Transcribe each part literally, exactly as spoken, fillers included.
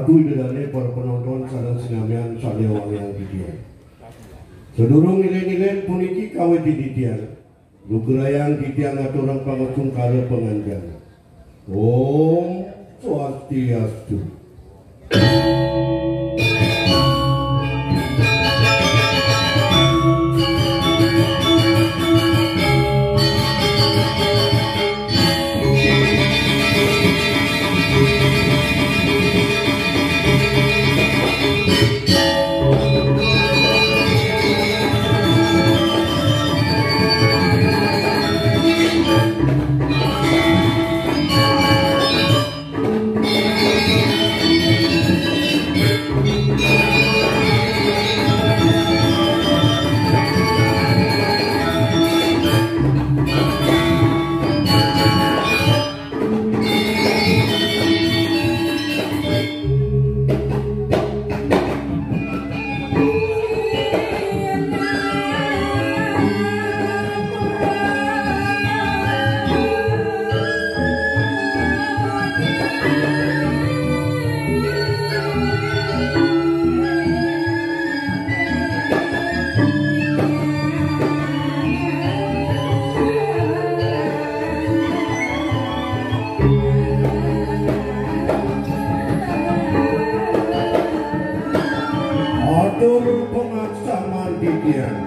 Ida dané para penonton sareng sinamian sané wangiang titiang. Sadurung ilén-ilén puniki kawitin titiang, lugrayang titiang ngaturang pangasungkara panganjana. Om Swastiastu. Atur pangaksaman titiang.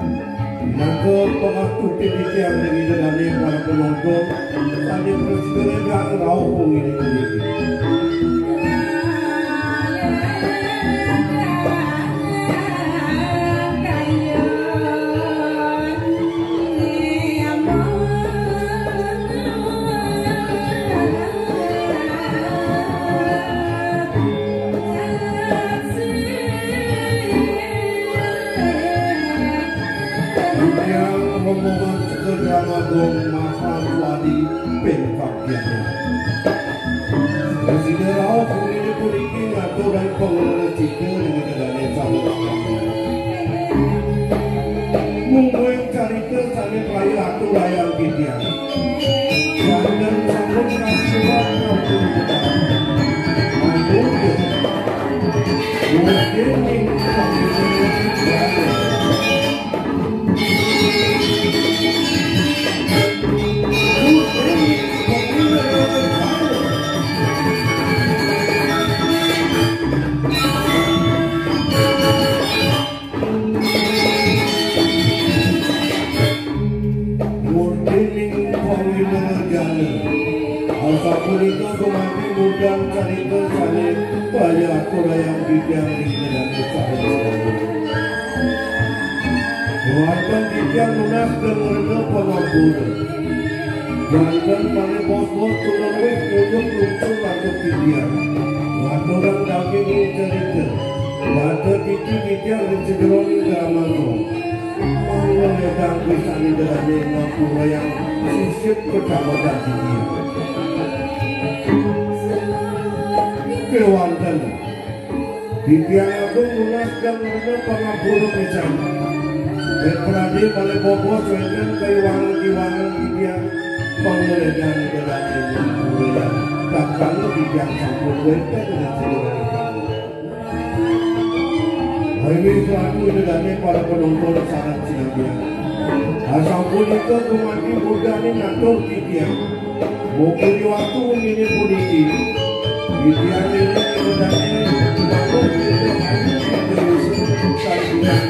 Minangka pangastungkara titiang ring Ida dané para penonton sané prasida rauh inggih puniki. Titiang rombongan Sekar Drama Gong Mas Ramswadi ping kaping genep. Prasida rauh inggih puniki ngaturang pangrérécita ring Ida dané sareng sinamian. Mungguing carita sané praya aturayang titiang. Wantah sampun kasurat. Aduh. Mungkin ning Murtining pawinanjana. Asapunika gumanti murdan carita sané praya aturayang titiang ring Ida dané sareng sinamian. Wantah titiang nunas geng rena pangampura. Janten malih bos-bos tunas wis ngunjuk lungsur antuk titiang. Ngaturang daging ring carita. Wantah titi titiang ring sajeroning drama gong. Mangda ledang pisan Ida dané ngampurayang sisip kacamatan titiang. Kéwanten. Titiang agung nunas geng rena pangampura pisan. Ring pradé malih bobos wénten kaiwangan-iwangan titiang, mangda ledang Ida dané ngampurayang tatkala titiang sampun wénten ring sajeroning panggung. Inggih Ratu Ida dané para penonton sareng sinamian. Asapunika gumanti murdaning atur titiang. Mungkiri waktu inggih puniki. Titiang ngiring Ida dané mangku ida ayu ida usul sareng sinamian.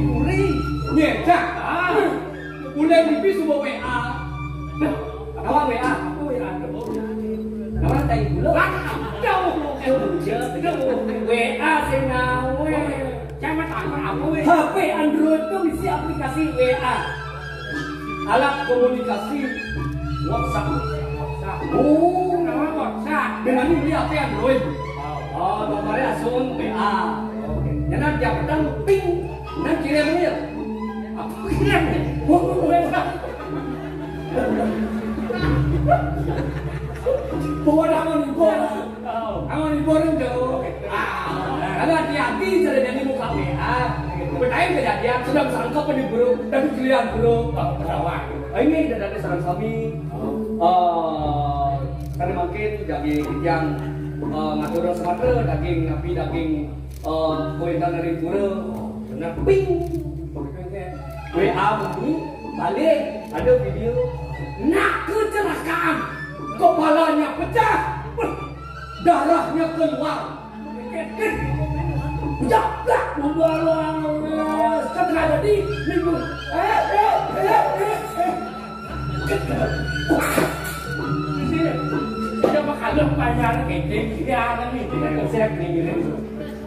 Puri. Nyedak. Ah. Bulan lebih semua W A. Apa W A? Apa W A? Nama tai gula? Jauh. W A sing ngawe. Jangan takut apa W A? H P Android itu isi aplikasi W A. Alat komunikasi WhatsApp. WhatsApp. Oh, nama WhatsApp? Dengan ini beli H P Android. Oh, gambarnya langsung W A. Oke. Jangan dia petang ping. Nang kirim ni. Apa kirim ni? Bawa nama ni, bawa. Oh. Nama ni, bawa ni jauh. Ah, kalau hati-hati sudah jadi muka W A. Bertanya kejadian, sudah sangkap di guru, tapi kelian guru. Oh, ketawa. Ini sudah dari sarang kami. Oh. Eh, karena mungkin jadi yang eh, ngatur Sumatera, daging napi, daging eh, kuintan dari pura. Kena ping. W A bunyi, balik, ada video. Nak kecelakaan, kepalanya pecah, darahnya keluar. Jablak, membawa setengah jadi minggu. Eh, eh, eh, eh, eh. Di sini, siapa kalau panjang kecil, dia akan ini, dia akan siap ini.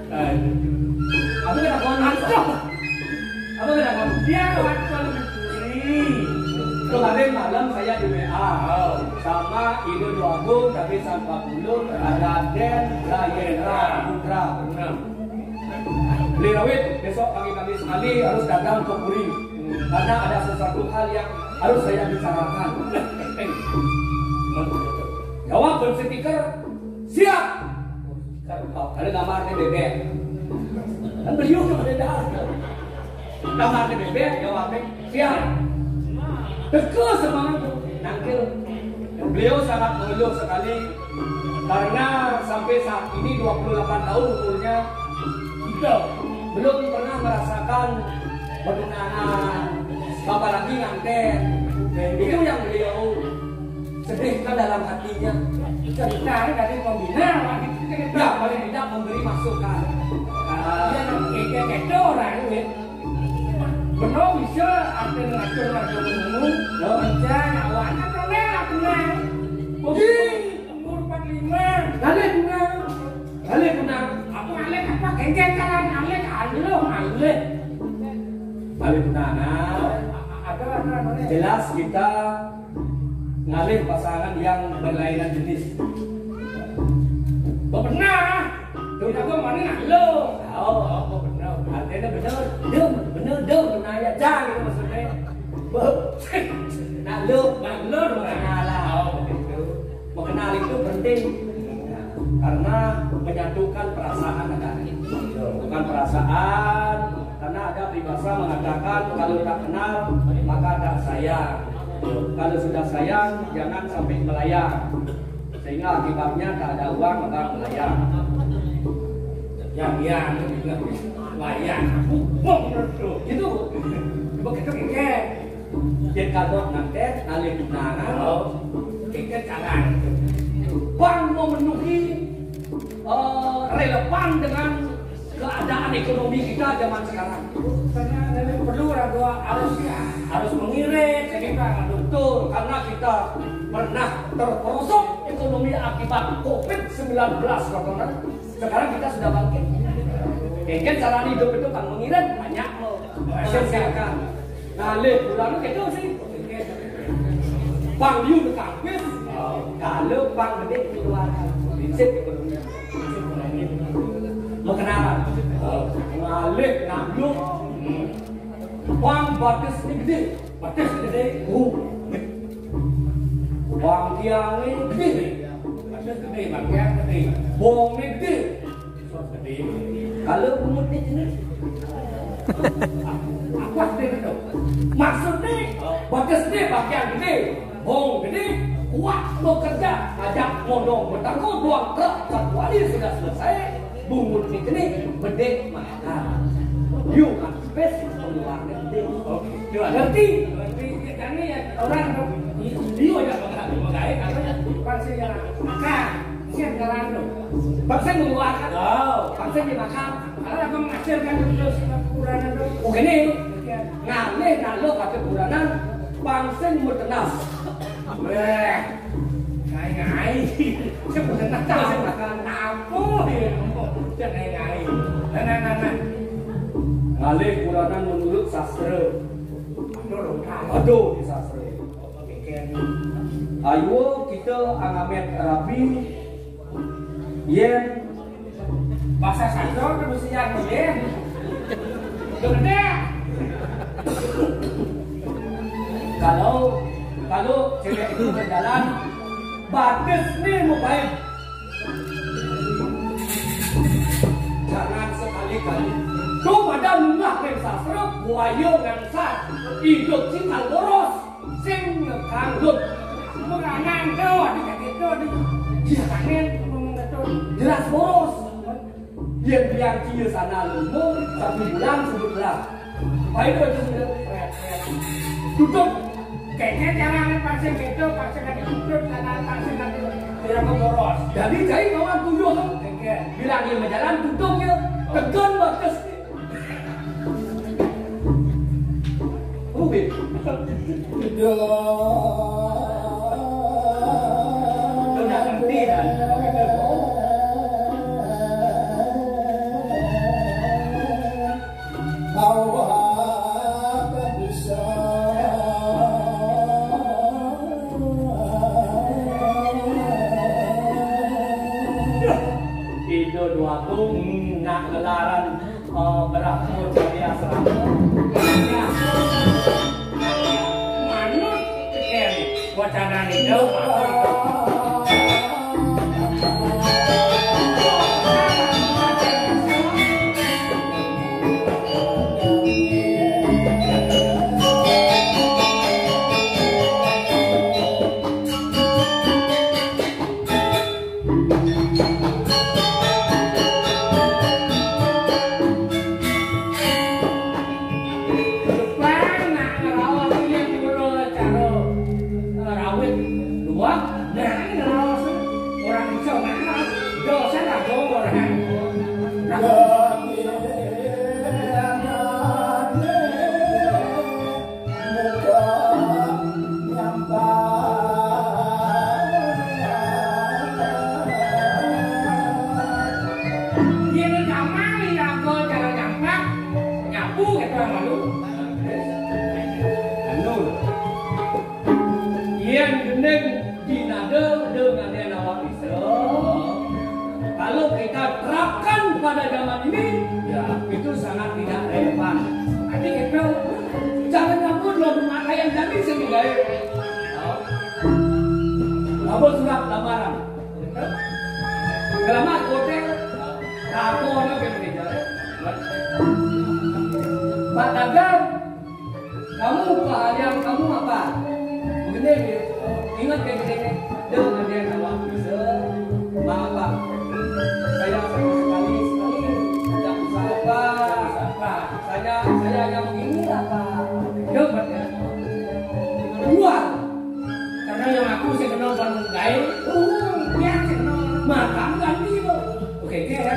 Aduh. Apa kena kawan? Aduh. Apa kena kawan? Dia kawan kalau dicuri. Kemarin malam saya di W A sama Indo Dwagung, tapi tanpa pulung, Raden Rayendra Putra. Beli Rawit, besok pagi-pagi sekali harus datang ke Puri. Karena ada sesuatu hal yang harus saya bicarakan. Jawab, berpikir, siap. Kalau gambarnya bebek. Kan beliau udah pada dah. Gambarnya bebek, jawabnya siap. Tegas semangat tuh. Nangkil. Beliau sangat mengeluh sekali karena sampai saat ini dua puluh delapan tahun umurnya, belum pernah merasakan pertunangan, apalagi nganten. Itu yang beliau sedihkan dalam hatinya. Ceritanya dari pembina, Pak, gitu, cerita. Ya, paling tidak memberi masukan. Ah, iya, nah, kayak gitu orang, ya. Benar bisa ada ngatur-ngatur ilmu, ya. Kerja, awalnya keren, aku, nah. Ih, umur empat lima. Balik, Bunda. Balik, Bunda. Aku alek apa? Kengkeng kalan alek, alek, alek. Balik, Bunda. Nah, ada, ada, ada. Jelas kita ngalih pasangan yang berlainan jenis. Benar. Tuh, kita kok mana nak lo? Oh, oh, benar. Artinya benar. Dia benar, dia benar ya, jangan gitu maksudnya. Nak lo, nak lo, benar lah. Oh, begitu. Mengenal itu penting karena menyatukan perasaan, ada. Bukan perasaan, karena ada peribahasa mengatakan kalau tak kenal maka tak sayang. Kalau sudah sayang, jangan sampai melayang, sehingga akibatnya tak ada uang maka melayang. Yang yang layang, bung, bung, gitu. Begitu, oke. Yen kadot nganten, ngalih tunangan, oh, tiket jalan. Bank memenuhi, eh, relevan dengan keadaan ekonomi kita zaman sekarang. Karena memang perlu orang tua harus, ya, harus mengirit, ya, kita betul, karena kita pernah terperosok ekonomi akibat covid sembilan belas, Dokter. Sekarang kita sudah bangkit. Mungkin cara hidup itu kan mengirit banyak mau. Silakan. Ngalih bulan itu sih. Pang yu ke kampus. Kalau pang gede keluar. Prinsip ekonomi. Mau kenalan. Ngalih, ngambil. Pang batis ini gede. Batis gede. Uh. Pang tiang ini gede. Batis gede, pang tiang gede. Bong ini gede. Kalau bungut ni jenis. Apa dia tu? Maksud ni, bagus ni bagian gede. Bong gede, kuat bekerja, ajak modong bertanggung, dua truk satu hari sudah selesai. Bungut ni jenis, bedek mahal. You kan best pengeluar gede. Okey. Ngerti? Ngerti. Jangan ya, orang tu, dia aja makan, makan, apa ya? Pasti yang makan. Siap jalan tu. Bangsa mengeluarkan. Oh. Bangsa dimakan. Kalau aku menghasilkan terus puranan tu. Oh, gini. Iya. Ngalih nalo kata puranan, bangsa bertenas. Weh. Ngai-ngai. Sebenarnya tak makan apa. Ya, ampun. Jangan ngai-ngai. Nah, nah, nah, nah. Ngalih puranan menurut sastra. Aduh, aduh, di sastra. Ayo kita angamet rabi yen bahasa sastra tu mesti yang boleh. Gede. Kalau, kalau cewek itu berjalan, bagus ni mau baik. Jangan sekali-kali. Tu pada nungah ring sastra, buaya ngangsat, hidup cikal boros. Sing ngekang lut. Meranan tu, ada kaki tu, ada. Iya. Panen, ngomong tu. Jelas boros. Yen biar cia sana lemo, satu bulan sebutlah. Baik tu aja sudah. Tutup. Kayaknya cara ni pasang gitu, pasang kaki tutup, sana pasang kaki. Biar aku boros. Jadi, jadi kawan tujuh tu. Oke. Bilang dia berjalan, tutup dia. Tekan batas. Rubik. Udah ngerti dah. Ida Dwagung nak ngelaran, eh, berapa jari asrama. Manut kén wacana Ida. Jepang nak ngeraos ini pura cara, eh, rawit luar, nah, ngeraos orang ijo nak ngeraos, dosen lah dong orang. Muka nyampak. Yén gampang, iraga cara nyampak, nyapu kéto malu. Anu. Yén gending Di nada dengan yang awak bisa. Kalau kita terapkan pada zaman ini, ya, itu sangat tidak relevan. Tapi kita jangan nyambut lo rumah yang jadi sendiri. Apa surat lamaran? Selamat hotel. Aku orang yang kerja. Pak Dagang, kamu, keahlian kamu apa? Begini, ingat kayak gini, nih. Dia ngerjain sama aku. Maaf, Pak. Saya sama sekali, sekali tidak bisa apa. Saya, saya hanya begini lah, Pak. Dia berkata, keluar. Karena yang aku sih kenal ban gaé. Oh, iya, sih kenal. Makan ganti lo. Oke, oke, ya.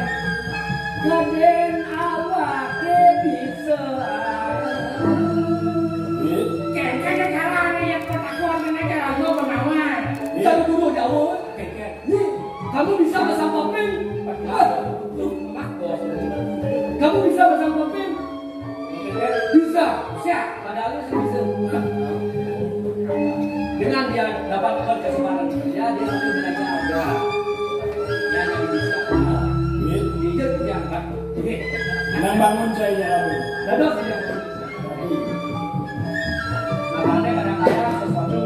Kadén awaké bisa. Kéngkén carane yén petakoan ngene cara gua menawan. Iya. Cara guru Jawa. Kéngkén. Nih, kamu bisa bahasa Papin? Ah, tuh, Mak. Kamu bisa bahasa Papin? Bisa. Siap. Padahal itu bisa. Dengan dia dapat kesempatan kerja, dia akan belajar. Ya, dia bisa. Iya. Dia punya bakat. Oke. Nang bangun saya ya, Abu. Dados, ya. Makanya kadang-kadang sesuatu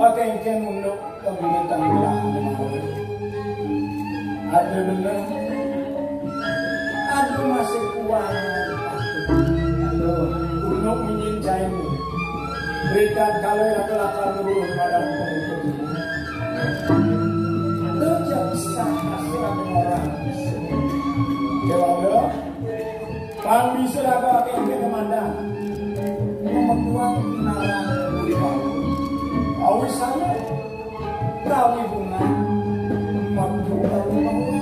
Oke, engken unduk pemerintahan mawon. Ada bener. Ada masih kuat. Aduh, unduk minyin jaimu. Berikan kalau yang kelakar dulu pada pemimpin. Kerja besar hasil orang. Dewa Pang bisa dapat kempe kemandang. Memetuang narang di bawah. Awis saya. Rawi bunga. Metu rawi bunga.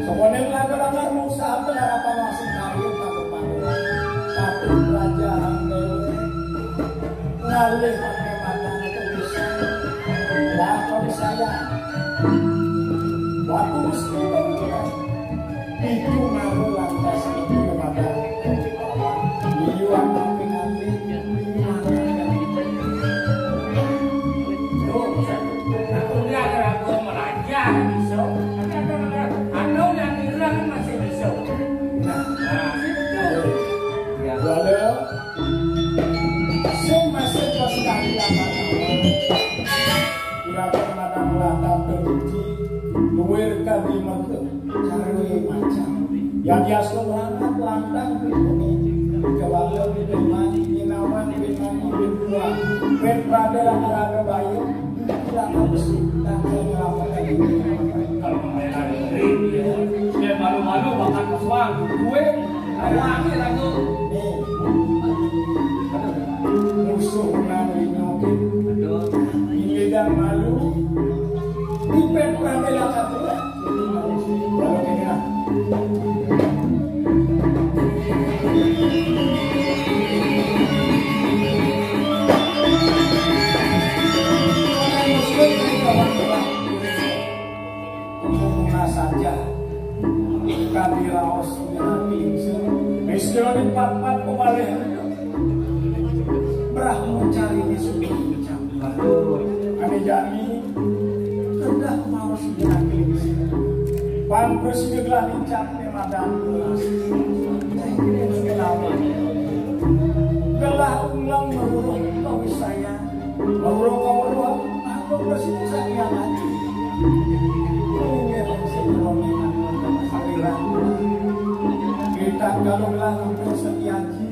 Sekolah laga-laga musa penarapan masih kawin takut pakai. Tapi pelajaran dewe. Ngalih pakai mata itu bisa. Lah, kalau saya. Waktu mesti berubah. Itu ngaruh lantas itu kepada liu anak pinanti. Aku lihat aku meraja bisa. Tapi ada orang, ada yang bilang masih bisa. Nah, nah, itu. Ya. Walau sing masih pas kali lama. Kira-kira madang lata berhenti. Luwir kadi mertu. Sarwi macam. Yang diasuh anak lantang pribumi. Kewala bidemani, nyinawan bidemani, biduan. Ben pada raka-raka bayu, biduan besi, tak kaya nyelamatkan diri. Kalau pemain negeri, ya. Dia malu-malu makan pesuang, gue, awalnya lagu. Nih. Musuh nang linyokin. Betul. Ini dan malu. Ipet pramila kabeh. Saja kami raos menyang Injil. Wis kira empat-empat Kami kedah maos diakhiri. Pan prasida gelah nincapne madan kelas. Gelah ulang maruruh kawisayan. Maruruh kaweruh, aku prasida sakian ati. Kuwi sing rombongan aliran. Kita kalau gelah sakian ati.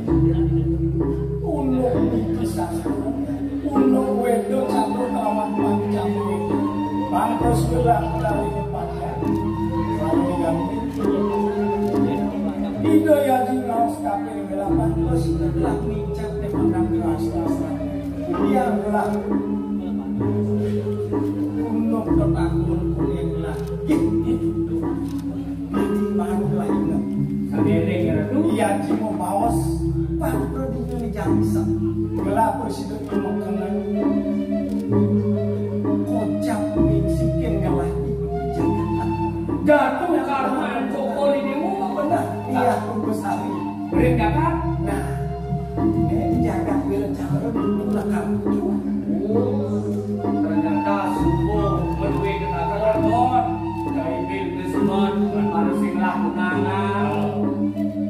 Unduk niki sastra. Unduk Weda catur kelawan pancam Weda. Pantes gelah dari pancam. Lalu diganti. Ida Yaji raos kaping delapan belas gelah nincap di padang kelas-kelasan. Yang gelah unduk tetakun kuning gelah. Gih, gih. Baru lahirna. Sadereng ya, Ratu. Iya, Ji mau baos. Pan pradinya ni jangsa. Gelah prasida makanan. Kocap ni sikin gelah di Jakarta. Jatuh karma koko di demo apa benar? Iya, Kumbasari. Beri jagat. Nah, ini jagat Wiracandra di belakang. Oh, ternyata subuh menuhi ketakutan. Dari bil ke suman, harus sing laku nangan.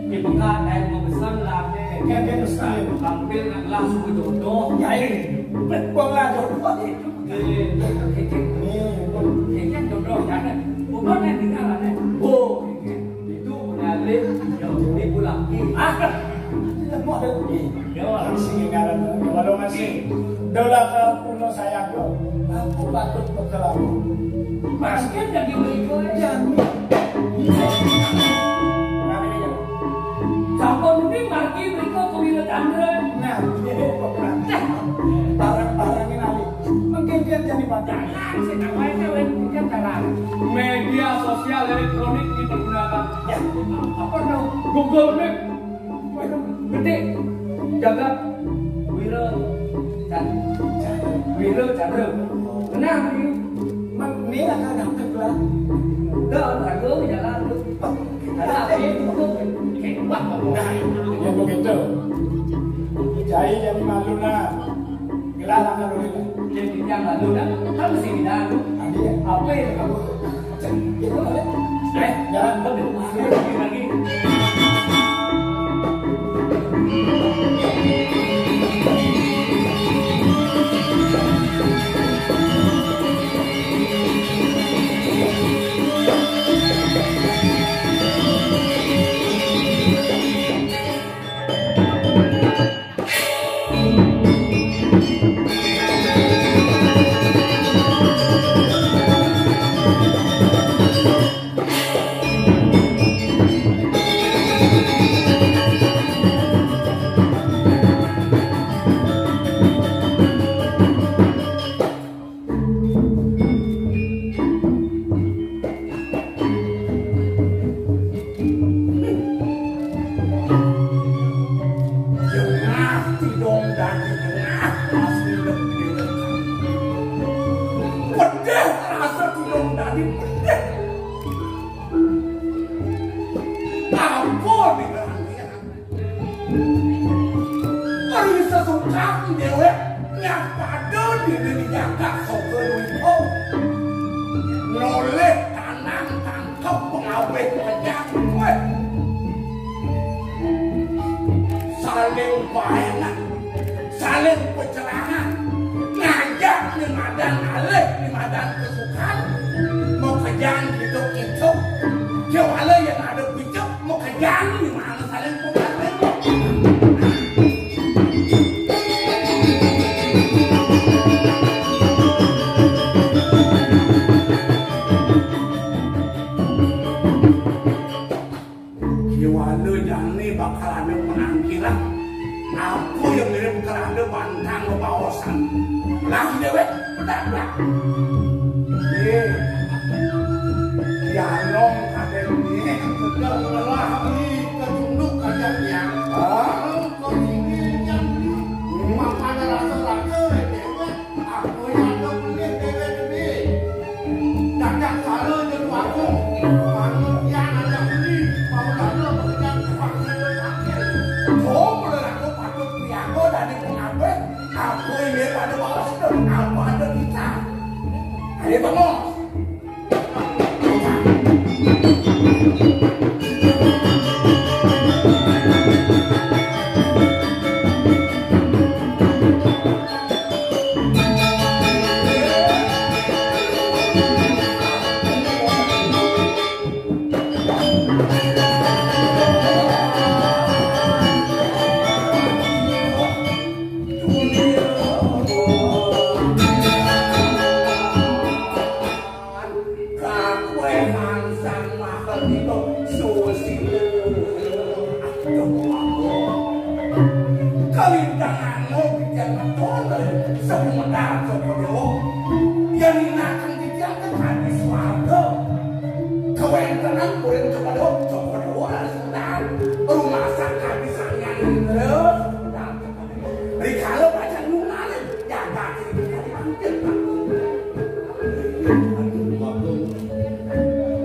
Dibuka dari mau pesan lah, deh. Kan dia mesti tampil nak langsung ke jodoh. Ya, ini. Buang lah jodoh. Nih, nih, nih. Ini jodoh, jangan. Bukan yang tinggal, deh. Oh, ini. Itu menarik, yang ini pulang. Ah, mau ada. Ya, sing ngaran, walau masih. Dola kalau kuno saya kok. Aku patut bekel aku. Masker jadi berikut. Jangan. Sampun ini margi mriko kuwi tetangga. Nah, ini kok barang-barangnya nanti. Mungkin dia jadi pacaran. Sing awake wis mungkin jalan. Media sosial elektronik dipergunakan. Ya, apa no? Google Meet. Waduh, gede. Jagat Wira Chandra. Wira Chandra. Kenal you? Mang, ini lah kan dapet lah. Dah, baru jalan tu. Ada apa itu? Hebat apa? Nah, ya begitu. Cai jadi malu lah. Gelar akan dulu. Jadi yang lalu dah, kan mesti kita lalu. Tadi ya. Apa yang kamu? Eh, jalan betul. Lagi, lagi. Jengah tidong dadi jengah, asli lebih. Pedih rasa tidong dadi pedih. Ampun, Ari sesukang dewek nyapada diri dijaga soga duit. Nolih tanang tangkep pengawih pejak. Weh. Saling baenan, saling pecerahan, ngajak ni madan alih, ni madan kesukaan, makejang hidup-hidup, jawala yang ada bijak, makejang ni mana saling pembantu. Kiwala jani bakal ada penangkilan. Apa yang mirip keranda bantang bebaosan. Lah dewek pedak-pedak. Eh, Yanong kadang ni sedang ngelah beli ke tunduk kajang yang. Ah, kau sini yang beli. Makan rasa-rasa dewek. Aku yang ada beli dewek ni. Dadak sara je tu aku. Manu yang ada beli. Mau dana pekerjaan terpaksa sakit. Kau pernah aku patut piaga dari pengabeh. Aku ini pada balas tu. Apa ada kita? Éh, Bangos. Kakué mansang mahal itu susi. Aduh, aduh. Kalintangan lo bikin ngeton, semua dah coba dong. Yang inakan bikin kan habis warga. Kawéntenan kuring coba dong, coba dong, harus udah. Rumah sakit bisa nyangin terus. Rikala pacan nungalin, jaga diri kali mampir.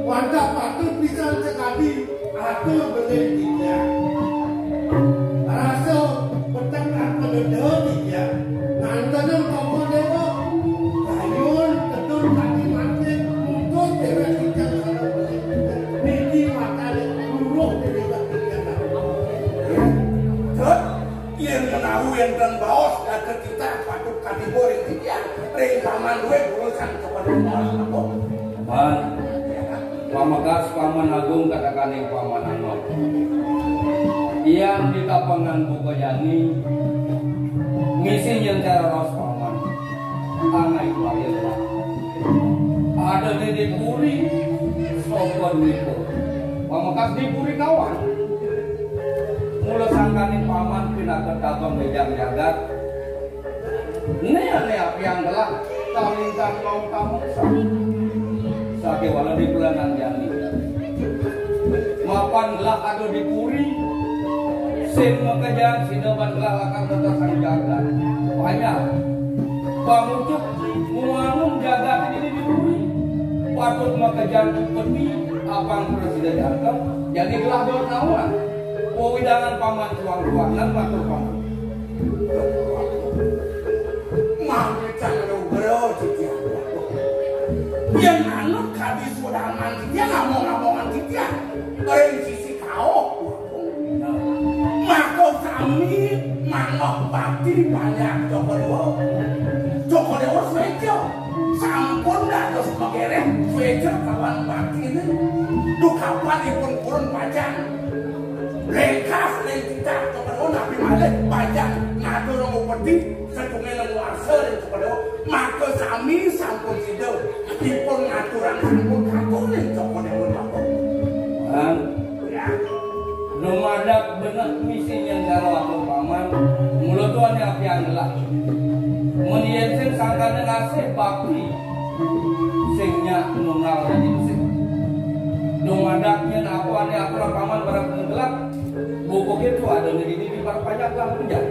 Wantah patut pisan sakadi atur belih titiang. Rasa petekan penedha titiang. Ngantenang Bapa Déwa. Kayun tedun kadi mangkin, mungkus déwék titiang sareng belih titiang. Niki makané luruh déwék titiang. Tut, yén menawi wénten baos dados titah patut katiba ring titiang, ring paman duwé urusan kepada baos apa? Man, pamekas Paman Agung katekaning Paman Anom. Tiang di tapengan buka jani, misi nyén cara raos Paman. Angai kuari lah. Ada di, di puri, sapa duwita. Pamekas di puri kawan. Mula sangkaning Paman pinaka tabang méjang jagat. Né ané apiang gelah kalintang mau pameksa. Sakéwala di pelenan jani. Mapan gelah ada di puri. Sing makejang sida ban gelah lakar negesang jagat. Banyak. Pangucuk muangun jagat ini di puri. Patut makejang upeti apang prasida jangkep. Jadi gelah dot nawan. Wewidangan Paman tuang-tuangan matur paman. Mangkecang nugra titiang. Yén manut kadi sudaman titiang, ngomong-ngomongan titiang. Ring sisi kauh. Maka sami mangoh bakti banyak Cokor Déwa. Cokor Déwa suéca. Sampun dados mageréh suéca kawan baktiné. Duh kapan ipun purun pacang. Ringkas ring titah kepada napi malih pacang ngatur upeti satunggiling warsa ring kepada maka sami sampun sida ipun ngaturang sampun katur ring kepada Bapa. Bang, ya. Dumadak beneh misi nyén cara atur paman, mula tuan apian gelah. Men yén sing sangkané ngasih bakti, sing nyak nunggal dadi besik. Dumadak nyén apa ané atur paman barang gelah. Buka kéto ada di dini di para panjak lah menjak.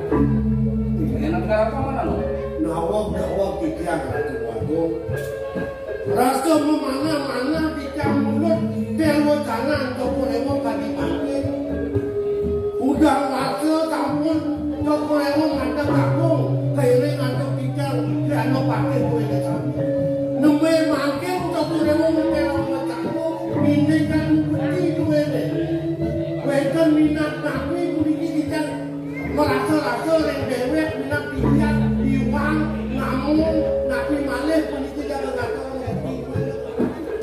Ini nak negara paman anu. Nawab-nawab titiang Ratu Agung. Rasa memanah-manah titiang mulud, tél wecanan Cokor Déwa kadi mangkin. Udah rasa sampun Cokor Déwa ngadeg agung, kairing antuk titiang, Triana Patih kuwi sami. Nembé mangkin Cokor Déwa ngetél wecanan, ngindikan bukti duwéné. Wénten minat napi puniki titiang merasa-rasa ring déwék minat titiang, iwang, ngamung, napi malih puniki jaga ngatur.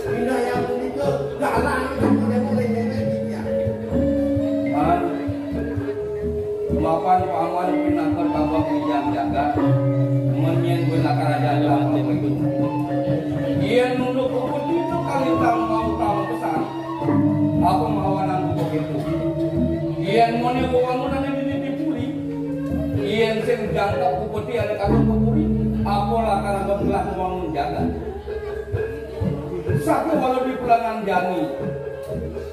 Minaya punika galang kamu demo lengkene titiang. Man, mapan paman pinaka tabang wijang jagat, men yén kuwi lakar aja lampah itu. Yén nunduk rumput itu kali tang mau tamu pesan, apa mawanan rumput itu? Yén mone wewangunan ini dipuri, yén sing jangkep upeti ada kagak pepuri, apa lakar anggap gelah wewangun jagat? Sakéwala di pelengan jani.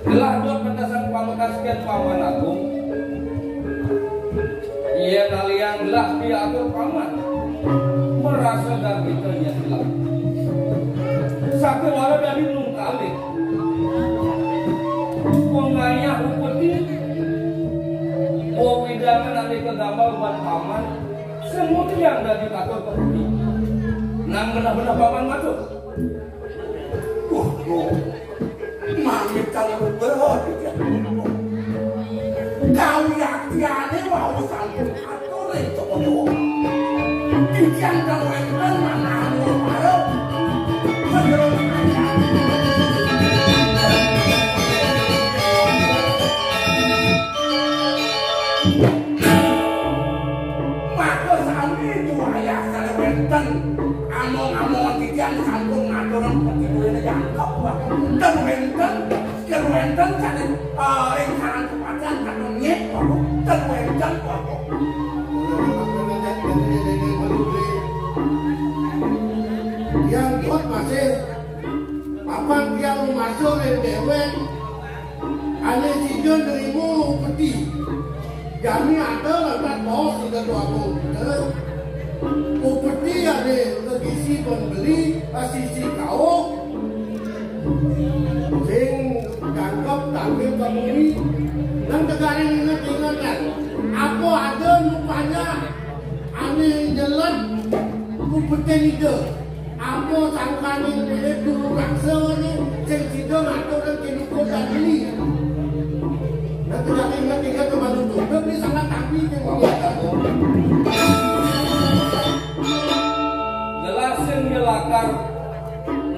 Gelah dot negesang pamekas kén Paman Agung. Yén aliang gelah diatur paman. Merasa garbita nyén gelah. Sakéwala dadi nungkalin. Pengayah upeti. Wewidangan ané kagambel ban paman. Sing mudiang dadi katur pepuri. Nang benah-benah paman matur. Wah, kok mamit kalau berhati. Kau yaktiane wau sampun atur ing toko dewa. Titiang kang wénten manah para. Maka sami wayah kalih wénten among-amongan titiang sampun ngaturang patidurane jangkep, Pak. Ten wénten, ten wénten saking, eh, ring sareng kepatihan kadung nyek, Pak. Ten wénten, Pak. Yang kuat masih papan tiang masuk ring dewek. Ane sida nrimo upeti. Jani ada lantas baos sida tuaku. Upeti ane kegisi pembeli, asisi kauh. Sing tangkep tampil kemuni. Nang tegaring inget-ingetan. Apa ada nu panjak ane nyelet upeti ida? Apa sangkane milih dulu raksa ni, sing sida ngatur ring kedukuhan diri. Nah, tidak ingat-ingat kemana tuh. Tapi sangat tapi sing mau. Jelas sing nyelakar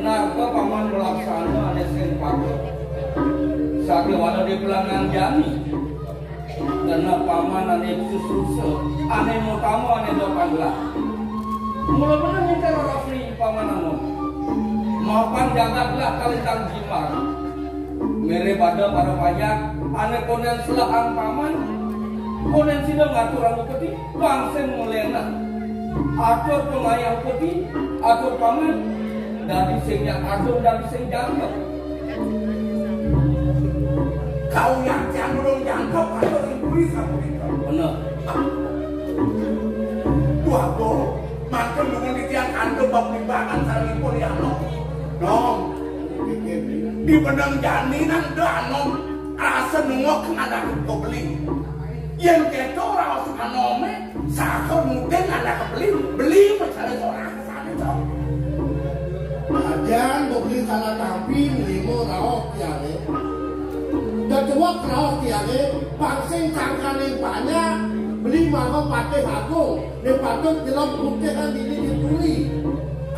narka paman melaksana ane sing patut. Sakewana di pelangan jani. Kena paman ane sususa, ane mutama, ane dopan lah. Mula bener nyengkar rafli paman anu. Mapan jagat lah kalintang jimbar. Mere pada para pajak, ane konden selahan paman, konden sida ngatur anu peti, pang sing melena. Atur pengayah peti, atur paman, dadi sing nyak atur, dadi sing jangkep. Kau yang jangkep, atur ring puri sapunika. Bener. Duh, Agung, mangkin nuwun titiang kantuk bab limbangan sarengipun ya, Nom. Nom. Di benang jani nang da Anom, rasa nengok ngadakut kau beli. Yen keto raos Anome, saha mudeng anak beli, beli mencari seorang sani, Cok. Ajan beli salah tampi nrimo raos tiange. Tetuwek raos tiange, pang sing sangkaning panjak, beli maka patih agung, ne patut jelem putihan dini dipuri.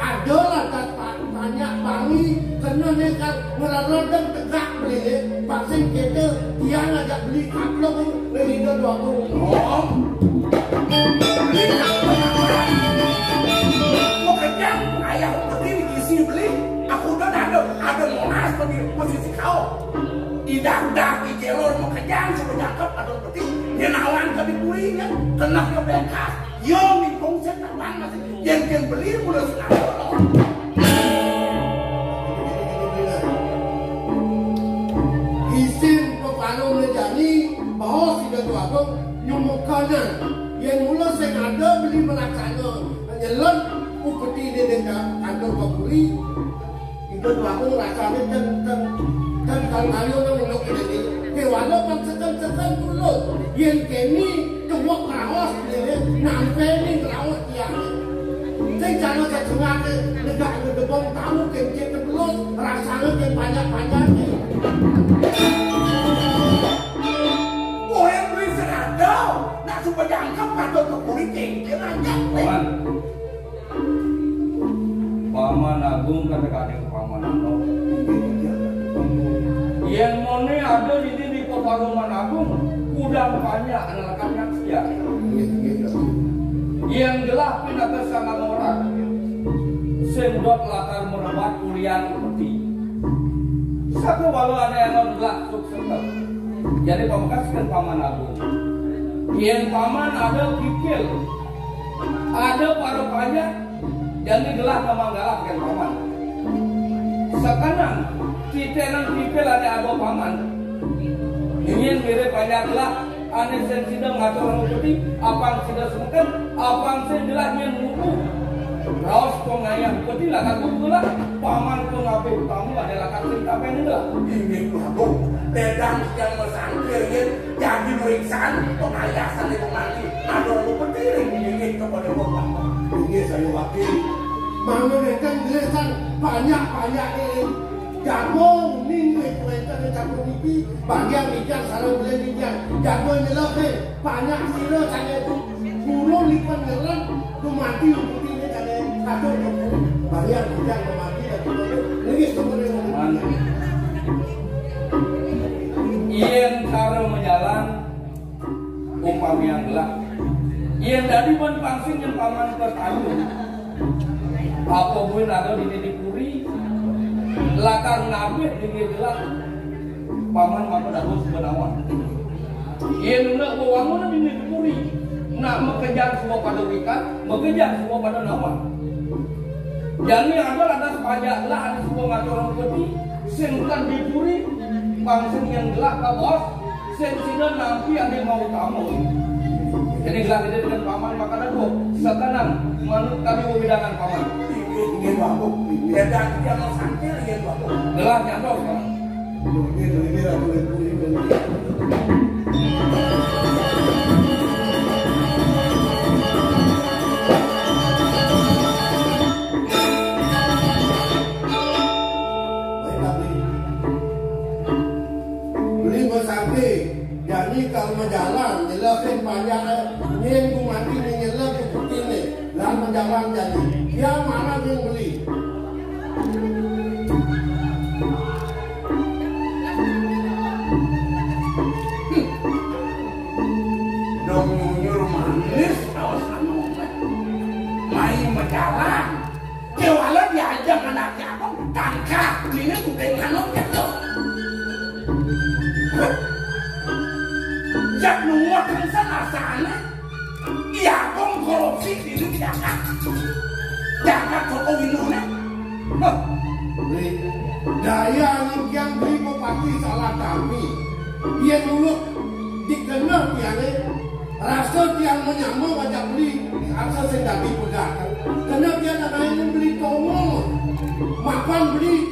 Ada lantas pa-, panjak pangi, kena ne kang ngreredeng tegak beline, pang sing kete, tiang ajak beli kaplok, ring ida dua puluh. Om. Beli kaplok. Mau kenyang, ayah beli isi beli, aku udah ada, ada monas tadi, posisi kau. Idak-dak, ijelor, mau kenyang, sudah jangkep, ada peti, nyenawan tadi kuringnya, kena ke bekas. Yo, mingkung saya tak banget. Yen, yen beli mula sing adoh. Isin pepalu lejani, baos sida tu agung, nyumukanan. Yen mula sing ada beli melaksana, nyelet upeti dene ka-, kantor kapuri, Ibu tuaku rasane ten, ten, ten kal kayu nang unduk ini. Dewala pan seken-seken dulu. Yen keni tuwek raos dene nampe ni raos tiang. Sing jana sejengake negak gedebong tamu kencit terus rasane ken banyak-banyak. Kowe kuwi serada, nak supaya angkat patut kepuri kengkir aja kowe. Paman Agung kata-kata Paman Anom. Yen mone ada di, di Paman Agung, kudang banyak anak-anak sia. Yen gelah pinaka sangang orang, sing dot lakar merebat kulian peti. Satu walau ada yang gelah sukses. Jadi pamekaskan Paman Agung. Yen Paman ada pikir, ada para banyak, Jani gelah kamanggalah kén paman. Sekenang, kité nang pipil ané aba paman. Ingin mirip banyak gelah, ané sing sida ngatur rambut putih, apang sida sengken, apang sing gelah nyén nguku. Raos pengayah putih lakat nguku gelah, paman pengabih tamu ané lakat sing tapén gelah. Inggih Prabu, pedang yang mesangkir yén jadi nuiksan pengayah sané pemanti. Aduh, aku putih ring dingin kepada bapak. Inggih, saya wakil. Mangga nénten gelisan. Banyak-banyak ing jago uning wit wénten ing jago niki, bagian titiang sareng bilih titiang jago nyelék, banyak sira sané guru lipun nyelék, gumanti uputiné sané katur. Bagian titiang gumanti, katur niki semuanya. Yén cara majalan, umpamian gelah. Yén dadi ban pangsing nyén paman ka tayun, apa buin ada dini di puri, lakar ngabih dini gelah, paman maka dados benawan. Yén unda wewangun dini di puri, nak makejang suba pada wikan, makejang suba pada nawan. Jani ada lantas pajak gelah, ada suba ngaturang peti, sing kan di puri, pangsing nyén gelah ka bos, sing sida nampi adi mau tamu. Jani gelah gedé dengan paman maka ada dua. Sakanan manut kami wewidangan paman. Inggih, inggih, Pak Agung. Inggih. Ya, dan dia mau sangkir, inggih, Pak Agung. Gelah nyantos, paman. Inggih, inggih, Ratu Ibu, inggih. Baik, Ratu. Beli bersangkir. Jani kalau majalan, nyelekin panjang, nyén gumanti nyelekin putihné, lan majalan jani. Dia marah nyén beli. Dong nyunyur manis, awas anu. Main majalan. Kéwala diajak anak abang, tangkap, ini kudu manuk gitu. Jak nunggu tangsa rasanya, iya, abang korupsi di ini diangkat. Diangkat Joko Widodo. Hah. Beli, daya anu tiang beli bupati salah kami. Iya dulu dikenal tiangnya. Rasa tiang manyama ngajak beli, rasa sing dadi pegat. Kena tiang anaké beli tongol. Mapan beli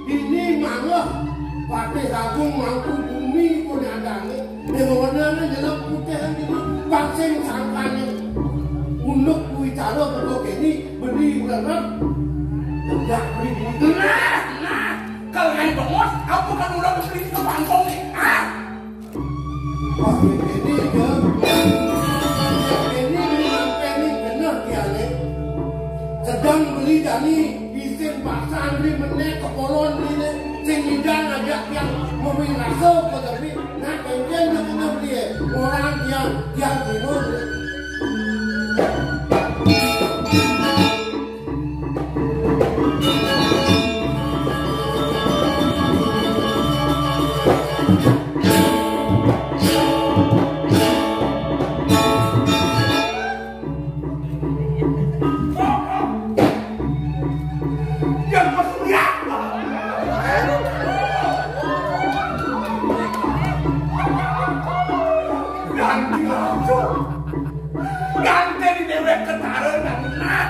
dini manggah Patih Agung Mangku Bumi pun ada ni. Ning warnané jelas putih kan ini. Paksing sangkané. Unduk kuwi cara buka ini, beli berep. Tegak beli beli. Nah, nah, kalau ngai bengos, aku kan udah beli ke pangkong nih. Ah! Wah, ini ya. Ini sampai ini bener dia nih. Sedang beli jani, isin paksa Andri menek kepolon ini. Sing ngidang ajak yang memberi rasa ke tapi nak pengen nak kena beli. Orang yang yang timun. Yang berteriak. Ganti langsung. Ganti di dewek ketara nang nah.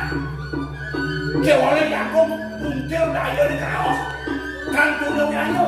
Kewala jago buntil daya di kaos. Kan kudu nyanyo.